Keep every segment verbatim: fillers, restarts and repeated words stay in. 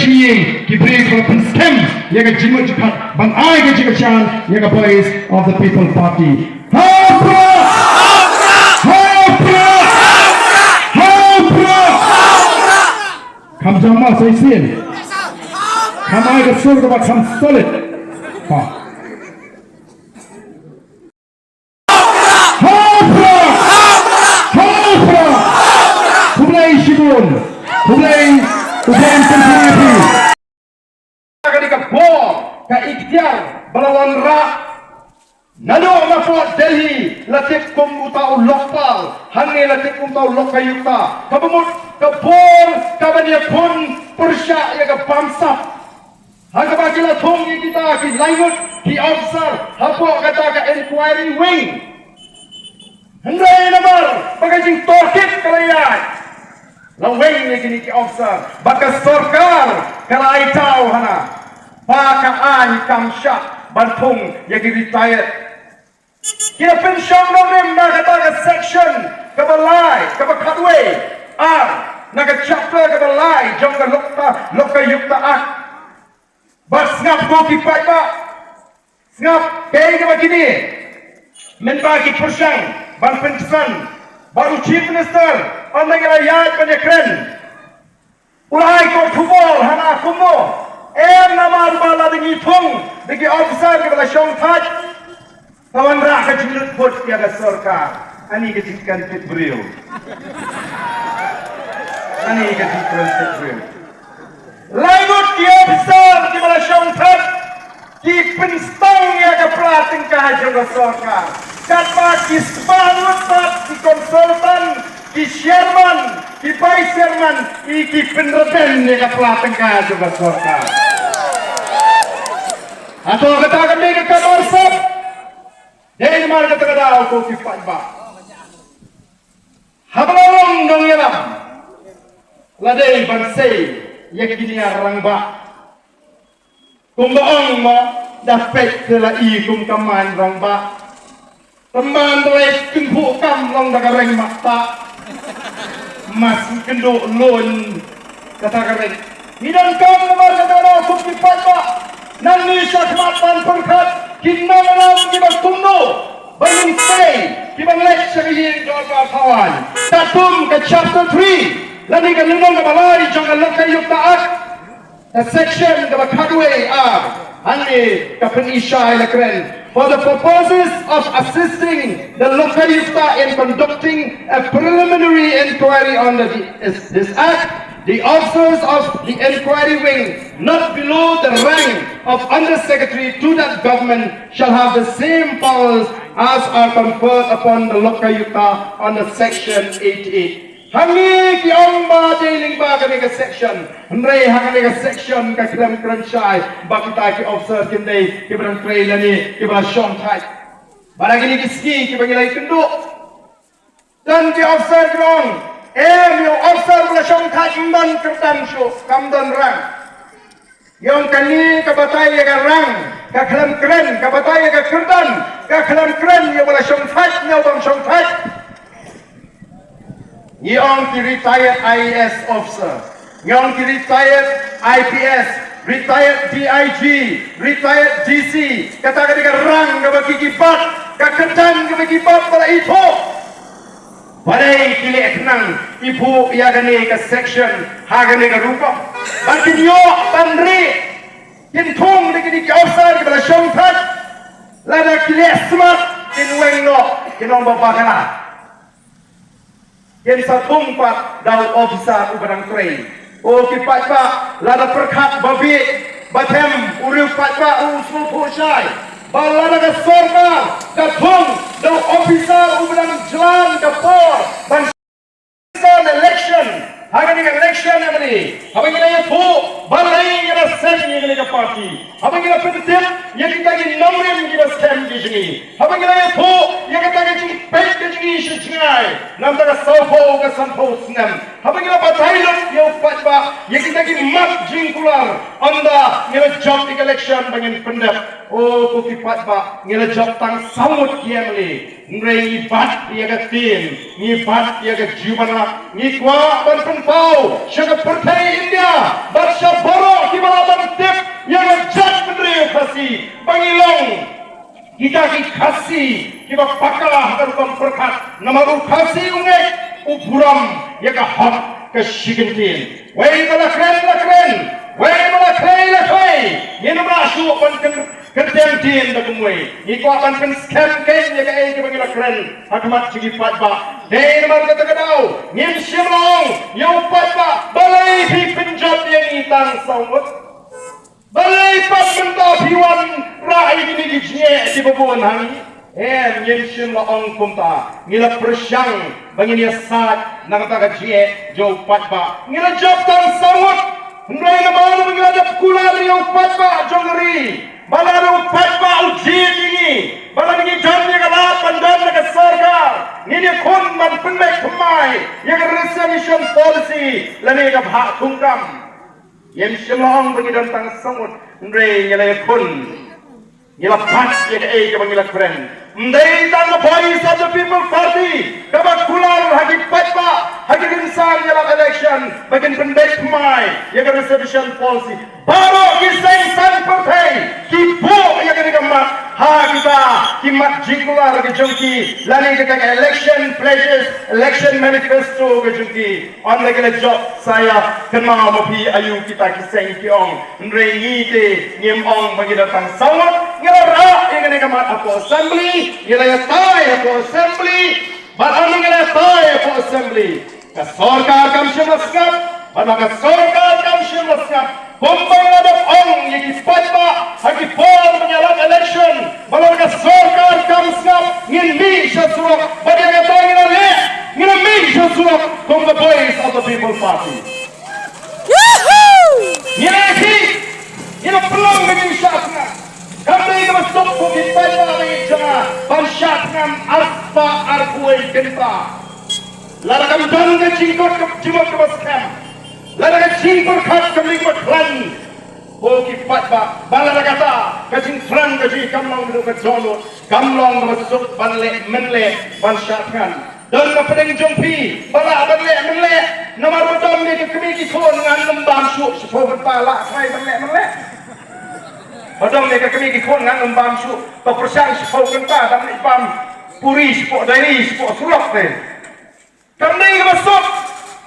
Ki briew ba pynskhem ïa ka jingmut jingpyrkhat ban ai ka jingkyrshan ïa ka Voice of the People Party. Ha u Prah! Ha u Prah! Ha u Prah! Kham jam ma sa shisien. Kham ai ka sur kaba kham solid. Ha. Ha u Prah! Ha u Prah! Khublei shibun. Khublei, khublei shibun. Ka dei ka bor, ka iktiar ba la wanrah naduh na pdeng Delhi, la tip kum uta u Lokpal, hangne la tip kum uta u Lokayukta. Kaba mut ka bor kaban ïakhun pyrshah ïa ka bamsap. Ha kaba ki la thung ïa kita ki laingut ki officer hapoh kata ka inquiry wing. Hynrei namar ba ka jingtohkit ka la ïaid, la weng ïa kine ki officer, ba ka sorkar ka la ai daw hana ba ka ai kam shah ban thung ïa ki retired. Ki la pynshong nongrim na kata ka section kaba lai, kaba khatwei, ar na ka chapter kaba lai jong ka Lokta, Lokayukta Act. Bad sngap ko ki paidbah, sngap kaei kaba kine mynba ki pyrshang ban pynsan ba u Chief Minister, ynda ngi la ïaid ban ïakren, u la ai kot khubor hana kumno? Em, namar ba lada ngi thung da ki officer kiba la shongthait, ka wanrah ka jinglut phut ïa ka sorkar. Ani ka jingkynthit briew. Ani ka jingkynthit briew. Laingut ki officer kiba la shongthait ki pynstong ïa ka pla tyngka jong ka sorkar. Katba ki spah ngut pat ki consultant, ki chairman, ki vice chairman, ki, ki pynrben ïa ka pla tyngka jong ka sorkar. Hato kata ka dei ka kam arsap? Dei namar kata ka daw ko ki paidbah. Haba la long nongïalam, la dei ban sei ïa kine ki rangbah. Kumba ong mo, da peit te la i kum ka main rangbah. Te man dei kynphuh kam long da ka reng mata. Mas kynduh lun kata ka reng. Ngi donkam namar kata ka daw kum ki paidbah. Nangne shakhmat ban pyrkhat ki nongïalam kiba kumno ban ïeng sei, kiban leit sha ka ïing dorbar thawaiñ. Katkum ka chapter three lane ka lynnong kaba lai jong ka Lokayukta Act, ka section kaba khatwei ar, hangne ka pyni shai, la kren: "For the purposes of assisting the Lokayukta in conducting a preliminary inquiry under the, is, this Act, the officers of the inquiry wing not below the rank of Under Secretary to that government shall have the same powers as are conferred upon the Lokayukta under Section eighty-eight." Hangne ki ong ba dei lyngba kane ka section. Hynrei ha kane ka section ka khlem kren shai ba kita ki officer kin dei kiba dang trei lane kiba la shongthait. Bad ha kine ki sngi kiba ngi la ïakynduh, don ki officer ki ong, em, ïa u officer ba la shongthait ym don kyrdan shuh, kam don rank. Ïa, ong kane ka batai ïa ka rank ka khlem kren, ka batai ïa ka kyrdan ka khlem kren, ïa ba la shongthait ne u bym shongthait. Ngi ong ki retired I A S officer, ngi ong ki retired I P S, retired D I G, retired D C, kata ka dei ka rank kaba ki, ki bat, ka kyrdan kaba ki bat ba la ithuh. Balei ki leh khnang ki buh ïa kane ka section ha kane ka rukom? Ba kin ïoh ban rieh, kin thung da kine ki officer kiba la shongthait. Lada ki leh smat kin weng noh, kin ong ba bakla. Kin sa thung pat da u officer uba dang trei. O ki paidbah, lada pyrkhat ba bieit, ba them u riew paidbah u sngewthuh shai ba lada ka sorkar ka thung da u officer uba dang jlan ka por ban election, ha kane ka election, ha kane, haba ngi la ïathuh balei ngi la seng ïa kane ka party, haba ngi la pyntip ïa kita ki nongrim kiba skhem ki jong ngi, haba ngi la ïathuh ïa kata ka jingpeit ka jong ngi sha jngai na ka bynta ka sawphew ka sanphew snem, haba ngi la batai lut ïa u paidbah ïa kita ki mat jingkular, ynda ngi la jop ïa ka election ba ngin pyndep. O ko ki paidbah, ngi la jop tang saw ngut ki M L A, hynrei ngi bat ïa ka ktien, ngi bat ïa ka jubana, ngi kwah ban pynpaw sha ka pyrthei India bad sha baroh kiba paka ha ka rukom pyrkhat, namar u Khasi u ngeit u burom ïa ka hok ka shi kyntien. Wei ba la kren la kren, wei ba la khlei la khlei, ngim lah shuh ban kyn- kyntien da kumwei. Ngi kwah ban pynskhem kein ïa kaei kaba ngi la kren ha khmat jong ki paidbah. Dei namar kata ka daw ngim shym la ong ïa u paidbah, balei phi pynjot ïa ngi tang saw ngut? Balei pat mynta phi wanrah ïa kine ki jingeh kiba bun ha ngi? Em, ngim shym la ong kumta. Ngi la pyrshang ba ngin ïasaid na kata ka jingeh jong u paidbah. Ngi la jop tang saw ngut. Hynrei namar ba ngi la dep kular ïa u paidbah jong ka ri, ba lada u paidbah u jied ïa ngi, ba lada ngi don ïa ka lad ban don ha ka sorkar, ngin ïakhun ban pynbeit thymmai ïa ka reservation policy lane ka bhah thungkam. Ngim shym la ong ba ngi don tang saw ngut, hynrei ngi la ïakhun, ngi la bat ïa kaei kaba ngi la kren. Ym dei tang ka Voice of the People Party kaba kular ha ki paidbah ha ki rynsan ïalap election ba kin pynbeit thymmai ïa ka reservation policy. Baroh ki seng saiñ pyrthei ki buh ïa kane ka mat ha kita ki mat jingkular ka jong ki lane kita ka election pledges, election manifesto ka jong ki. Ynda ki la jop sa ïa kynmaw ma phi aïu kita ki seng ki ong. Hynrei ngi te ngim ong ba ngi don tang saw ngut. Ngi la rah ïa kane ka mat hapoh assembly, ngi la ïatai hapoh assembly. Bad ynda ngi la ïatai hapoh assembly, ka sorkar kam shym la sngap. Bad ma ka sorkar kam shym la sngap, kumba ngi la dep ong ïa ki paidbah ha ki por ban ïalap election, ba lada ka sorkar kam sngap, ngin mih sha surok. Bad ïa kata ngi la leh, ngi la mih sha surok kum ka Voice of the People Party. Ngi la khih, ngi la pynlong ka jingshah thngan. Kam dei kaba suk ko ki paidbah ba ïeit jong nga ban shah thngan arspah arphew wei kynta. Lada kam don ka jingkut ka jingmut kaba skhem, lada ka jingpyrkhat kam dei kaba khlaiñ, ko ki paidbah, ba lada kata ka jingthrang ka jong ngi kam long naduh ka dohnud, kam long kaba suk ban leh mynleh ban shah thngan. Don na pdeng jong phi ba lah ban leh mynleh, namar ba don ne ka kmie ki khun ngan ym bam shuh shiphew kynta, lah trai ban leh mynleh. Ba don ne ka kmie ki khun ngan ym bam shuh, to pyrshang shiphew kynta, dang leh bam puri shapoh diary, shapoh surok te. Kam dei kaba suk,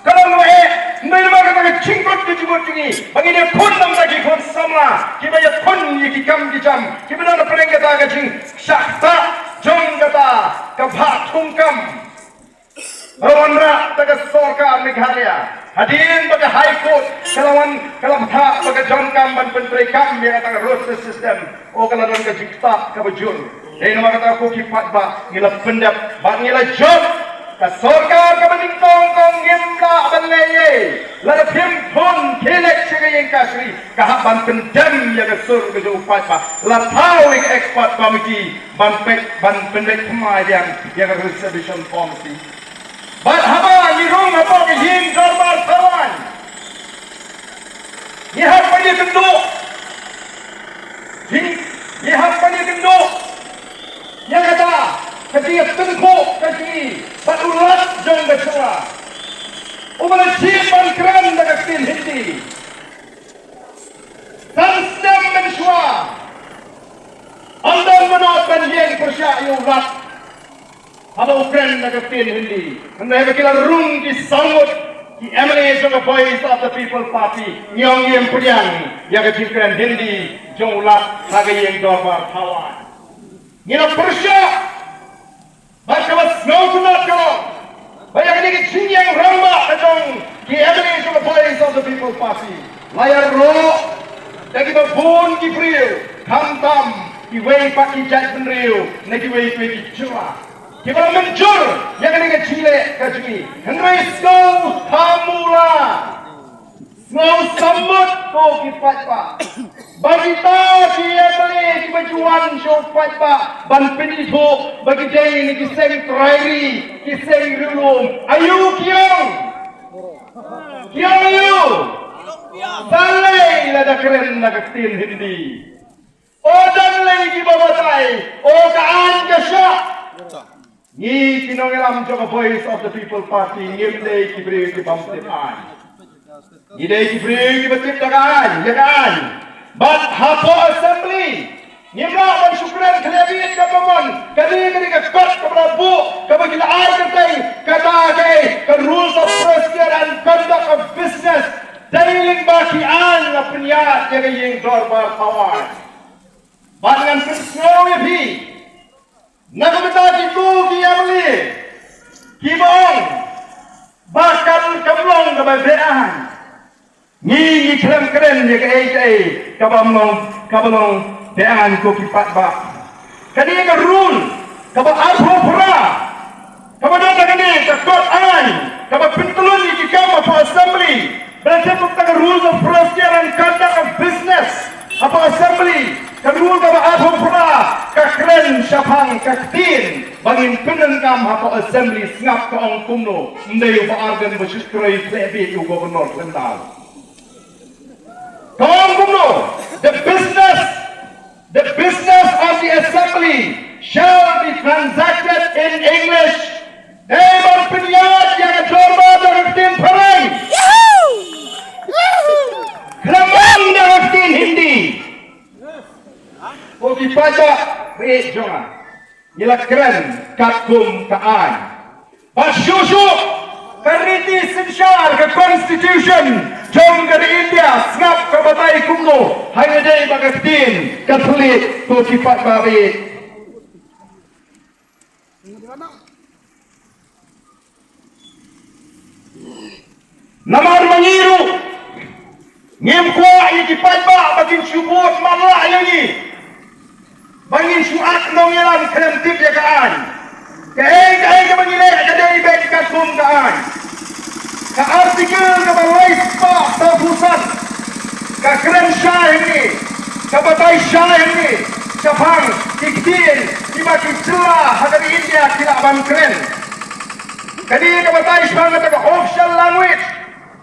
ka long kaba eh, hynrei namar kata ka jingkut ka jingmut jong ngi ba ngin ïakhun na bynta ki khun samla kiba ïakhun ïa ki kam ki jam, kiba don na pdeng kata ka jingshah ktah jong kata ka bhah thungkam. Ka la wanrah da ka sorkar Meghalaya hadien ba ka High Court ka la wan, ka la bthah ba ka donkam ban pyntreikam ïa kata ka roster system. O, ka la don ka jingktah kaba jur. Dei namar kata ko ki paidbah ngi la pyndep bad ngi la jop. Ka sorkar kaba nyngkong ka ong ngim lah ban leh ei ei. Lada phim thun khie leit sha ka ïing kashari, ka hap ban pyndem ïa ka sur ka jong u paidbah. La thaw ïa ka expert committee ban peit, ban pyndem thymmai biang ïa ka reservation policy. Bad haba ngi rung hapoh ka ïing dorbar thawaiñ, ngi hap ban ïakynduh. Ngi, ngi hap ban ïakynduh ïa kata ka jingïatyngkhuh ka jong ngi bad u Lat jong ka shnong uba la jied ban kren da ka ktien Hindi. San snem mynshuwa, ym don mano ban ïeng pyrshah ïa u Lat haba u kren da ka ktien Hindi. Hynrei ba ki la rung ki saw ngut ki M L A jong ka Voice of the People Party, ngi ong ngim pdiang ïa ka jingkren Hindi jong u Lat ha ka ïing dorbar thawaiñ. Ngi la pyrshah. Bad kaba sngewtynnat ka long ba ïa kane ka jingïeng rangbah ka jong ki M L A jong ka Voice of the People Party la ïaroh da kiba bun ki briew, khamtam kiwei pat ki jaitbynriew na kiwei kiwei ki jylla, kiba la mynjur ïa kane ka jingleh ka jong ngi. Hynrei sngewthuh mo la, sngewthuh mo, ko ki paidbah, ba kita ki M L A kiba ju wan sha u paidbah ban pynithuh ba ki dei na ki seng trai ri, ki seng riewlum, aïu ki ong? Ki ong aïu? Balei lada kren da ka ktien Hindi? O, don lei kiba batai, o, ka aiñ ka shah. Ngi ki nongïalam jong ka Voice of the People Party ngim dei ki briew ki bym tip aiñ. Ngi dei ki briew kiba tip da ka aiñ, ïa ka aiñ. Bad hapoh assembly, Ngim lah ban shu kren khyndiat katba mon. Kane ka dei ka kot kaba la buh, kaba ki la ai kyrteng, kata ka dei ka Rules of Procedure and Conduct of Business. Dei lyngba ki aiñ la pynïaid ïa ka ïing dorbar thaw aiñ. Bad ngan pynsngew ïa phi, na ka bynta kito ki M L A kiba ong ba kan kam long kaba beh aiñ. Ngi, ngi khlem kren ïa kaei kaei kaba ym long, kaba long beh aiñ, ko ki paidbah. Kane ka rule kaba arphew phra, kaba don ha kane ka kot aiñ kaba pyntlun ïa ki kam hapoh Assembly, ba la tip kum ka Rules of Procedure and Conduct of Business hapoh Assembly. Ka rule kaba arphew phra ka kren shaphang ka ktien ba ngin pyndonkam hapoh Assembly. Sngap ka ong kumno. Ym dei u Bah Ardent ba shu trei khleh bieit ïa u Governor khlem daw. Ka ong kumno? The business, the business of the Assembly shall be transacted in English. Dei ban pynïaid ïa ka dorbar da ka ktien phareng. Khlem da ka ktien Hindi. Ko ki paidbah ba ïeit jong nga, ngi la kren katkum ka aiñ. Bad shuh shuh ka riti synshar, ka constitution jong ka ri India, sngap ka batai kumno. Hangne dei ba ka ktien ka thylliej, ko ki paidbah ba ïeit. Namar ma ngi ruh ngim kwah ïa ki paidbah ba kin shu bud matlah ïa ngi, ba ngin shu ap nongïalam khlem tip ïa ka aiñ. Kaei kaei kaba ngi leh ka dei beit katkum ka aiñ. Ka article kaba lai spah sawphew san ka kren shai hangne, ka batai shai hangne shaphang ki ktien kiba ki jylla ha ka ri India ki lah ban kren. Kane ka batai shaphang kata ka official language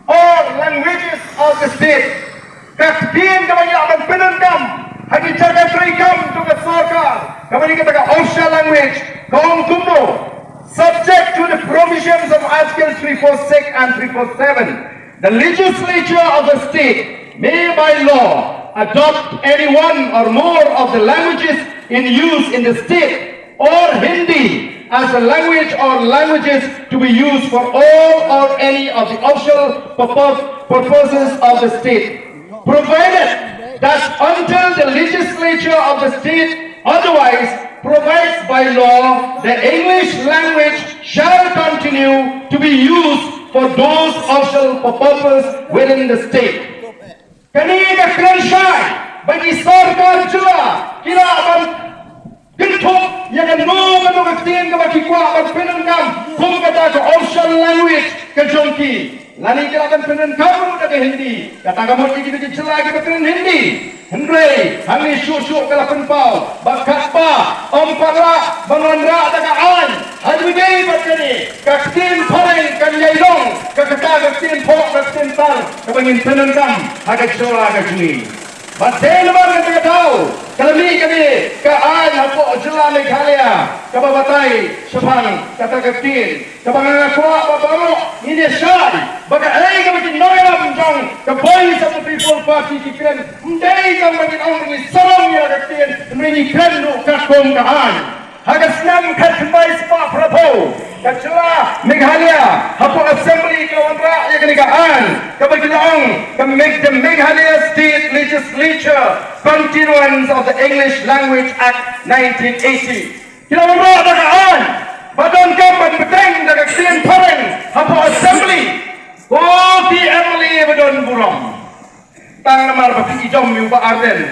or languages of the state. Ka ktien kaba ngi lah ban pyndonkam ha ki jaka treikam jong ka sorkar, kaba dei kata ka official language, ka ong kumno: Subject to the provisions of Article three four six and three four seven, the legislature of the state may by law adopt any one or more of the languages in use in the state or Hindi as a language or languages to be used for all or any of the official purpose, purposes of the state, provided that until the legislature of the state otherwise provides by law, the English language shall continue to be used for those official purposes within the state. Kane ka kren shai ba ki sorkar jylla ki lah ban kynthup ïa kano kano ka ktien kaba ki kwah ban pyndonkam kum kata ka official language ka jong ki. Lane ki lah ban pyndonkam ruh da ka Hindi, kata ka mut ïa kita ki jylla kiba kren Hindi. Hynrei hangne shuh shuh ka la pynpaw ba katba ym pat lah ban wanrah da ka aiñ, ha kaba ïadei bad kane, ka ktien phareng kan ïai long ka kata ka ktien phoh, ka ktien tar kaba ngin pyndonkam ha ka jylla ka jong ngi. Bad dei namar kata ka daw ka la mih kane ka aiñ hapoh jylla Meghalaya kaba batai shaphang kata ka ktien, kaba nga kwah ba baroh ngin ïa shai ba kaei kaba ki nongïalam jong ka Voice of the People Party ki kren, ym dei tang ba ngin ong ba ngi sarong ïa ka ktien, hynrei ngi kren ruh katkum ka aiñ. Ha ka snem khatkhyndai spah phraphew, ka jylla Meghalaya hapoh Assembly ka la wanrah ïa kane ka aiñ kaba ki la ong ka Meg-, the Meghalaya State Legislature Continuance of the English Language Act nineteen eighty. Ki la wanrah da ka aiñ ba donkam ban bteng da ka ktien phareng hapoh Assembly. Ko ki M L A ba don burom, tang namar ba phi ïeit jong u Bah Ardent,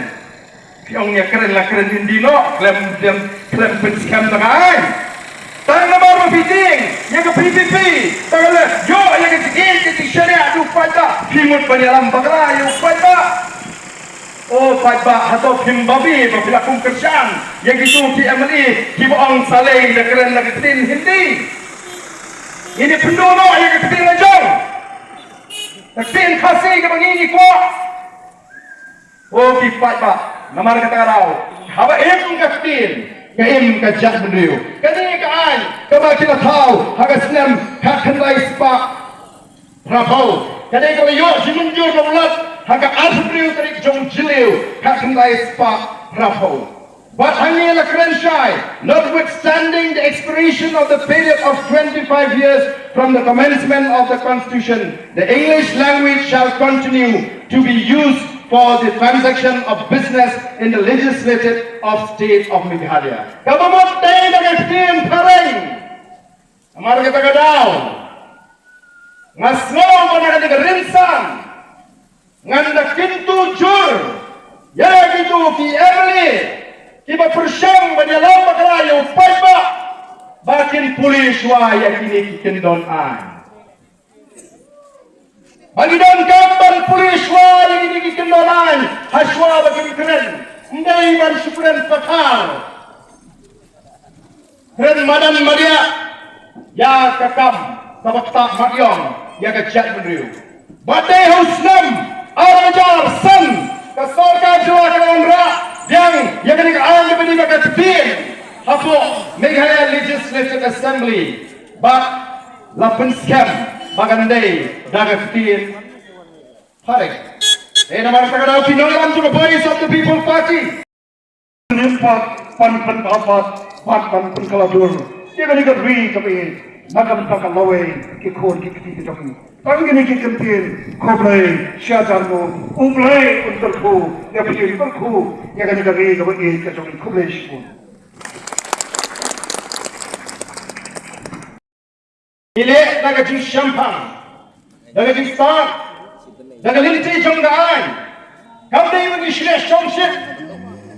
phi ong ïa kren la kren Hindi noh, khlem, khlem, khlem pynskhem da ka aiñ. Tang namar ba phi tieng ïa ka P P P, tang la ïoh ïa ka jingïeit, ka jingshaniah da u paidbah, phi mut ban ïalam bakla ïa u paidbah. O paidbah, hato phim babe ba phi la kum kyrshan ïa kito ki M L A kiba ong sa leit da kren la ka ktien Hindi? Ngin ïa pynduh noh ïa ka ktien la jong, ka ktien Khasi kaba ngi ngi kwah. O ki paidbah, namar kata ka daw, haba im ka ktien, ka im ka jaitbynriew. Kane ka aiñ kaba ki la thaw ha ka snem khatkhyndai spah phraphew, ka dei kaba ïoh jingmynjur na u Lat ha ka arphew hynriew tarik jong u Jylliew khatkhyndai spah phraphew. But hangne la kren shai, notwithstanding the expiration of the period of twenty-five years from the commencement of the Constitution, the English language shall continue to be used for the transaction of business in the legislative of state of Meghalaya. Kaba mut dei da ka ktien phareng. Namar kata ka daw nga sngew ba na kane ka rynsan ngan da kyntu jur ïa kito ki M L A kiba pyrshang ban ïalam bakla ïa u paidbah ba kin pule shuwa ïa kine ki kyndon aiñ. Ba ngi donkam ban pule shuwa ïa kine ki kyndon aiñ ha shuwa ba kin kren. Ym dei ban shu kren pathar, kren madan madiah ïa ka kam kaba ktah mat ïong ïa ka jaitbynriew. Bad dei ha u snem ar hajar san ka sorkar jylla ka la wanrah biang ïa kane ka aiñ kaba dei ba ka ktien hapoh Meghalaya Legislative Assembly. Bad la pynskhem ba kan dei da ka ktien phareng. Te namar kata ka daw, ki nongïalam jong ka Voice of the People Party, ym pat ban pynpaw pat, pat ban pynkylla dur ïa kane ka ri kaba ïeit na ka bynta ka lawei ki khun ki kti ka jong ngi. Tang kine ki kyntien, khublei shihajar nguh. U Blei un kyrkhu ïa phi, un kyrkhu ïa kane ka ri kaba ïeit ka jong ngi. Khublei shibun. Ngi leh da ka jingshemphang, da ka jingstad, da ka lynti jong ka aiñ. Kam dei ba ngi shleh shongshit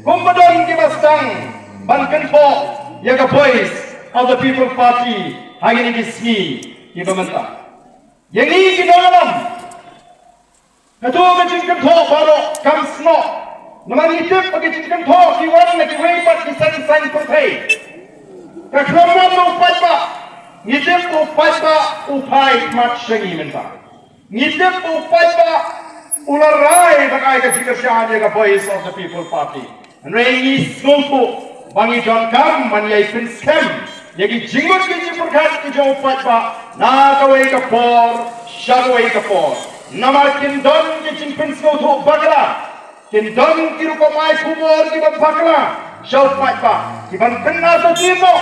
kumba don kiba sdang ban kynthoh ïa ka Voice of the People Party ha kine ki sngi kiba mynta. Ïa ngi ki nongïalam, kato ka jingkynthoh baroh kam snoh. Namar ngi tip ba ki jingkynthoh ki wan na kiwei pat ki saiñ saiñ pyrthei. Ka khlem wan na u paidbah. Ngi tip ba u paidbah u phai khmat sha ngi mynta. Ngi tip ba u paidbah u la rai ban ai ka jingkyrshan ïa ka Voice of the People Party. Hynrei ngi sngewthuh ba ngi donkam ban ïai pynskhem ïa ki jingmut ki jingpyrkhat ki jong u paidbah na kawei ka por sha kawei ka por. Namar kin don ki jingpynsngewthuh bakla, kin don ki rukom ai khubor kiba bakla sha u paidbah, ki ban pynartatien noh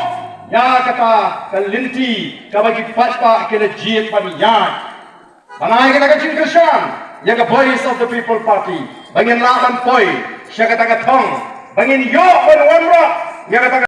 ïa kata ka lynti kaba ki paidbah ki la jied ban ïaid. Ban ai kata ka jingkyrshan ïa ka Voice of the People Party ba ngin lah ban poi sha kata ka thong, ba ngin ïoh ban wanrah ïa kata ka